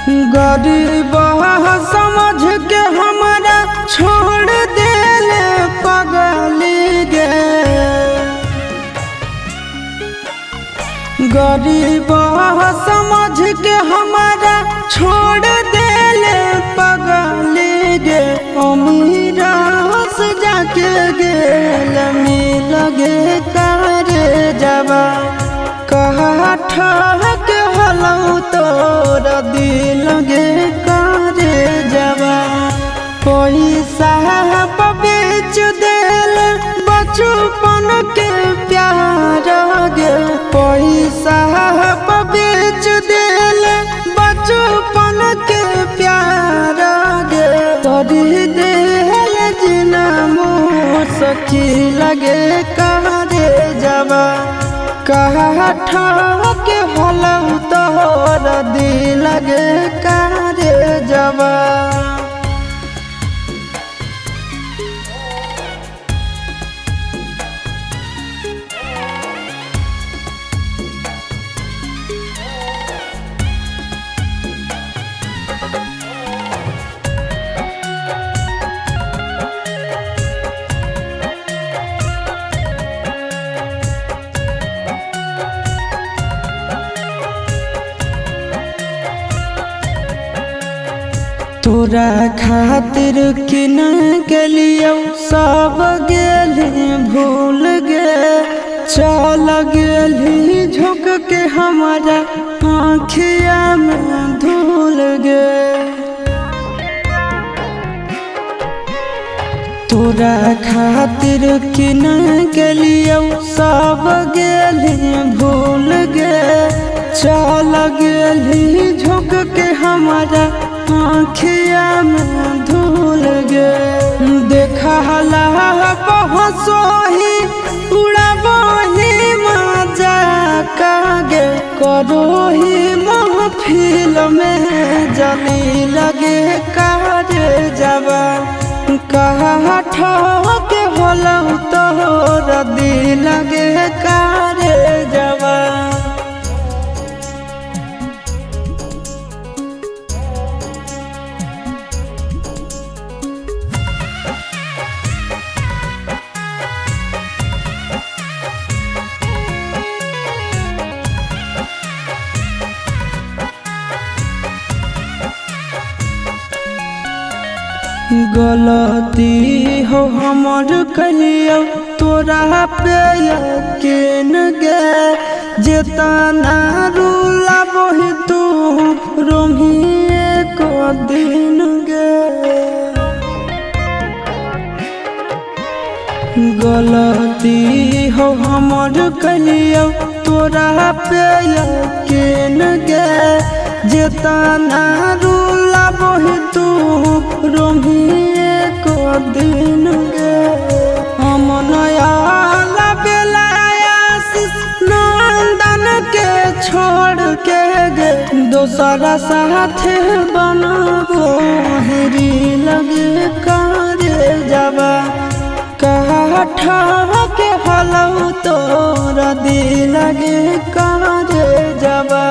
गरीब समझ के हमारा छोड़ देले पगली गे। गरीब समझ के हमारा छोड़ देले पगली गे। अमीरा से जाके गेल मिल गे करे जबा कहा ठहक हलौ तोर दिल गे करे जबा। पैसा बेच देल बचपन के प्यार गे। पैसा बेच देल बचपन के प्यार गे। तोरी देल जिना सखी लगे करे जबा कहा ठहक हलौ तोर दिल गे करे जबा। तोरा खातिर किन गेलियौ सब गेली भूल गे। चल गेली झुक के हमारा आँखिया में धूल गे। तोरा खातिर किन गेलियौ सब गेली भूल गे। चल गेली झुक के हमारा आँखिया में धूल गे। देखला बहसोही उड़ाबही मजा कागे। करोही महफिल में जली लगे करे जबा कहा ठहक हलौ तोर दिल गे करे जबा। गलती हो हमर कलियौ तोरा पे यकीन गे। जेतना रुलाबही तू रोमी एक दिन गे। गलती हो हमर कलियौ तोरा पे यकीन गे। जेतना रुलाबही तू रोमी एक दिन गे। हम नया बेला आशीष नंदन के छोड़ के गे। दोसरा साथे बनबो हेरी लगे करे जबा कहा ठहक हलौ तोर दिल गे करे जबा।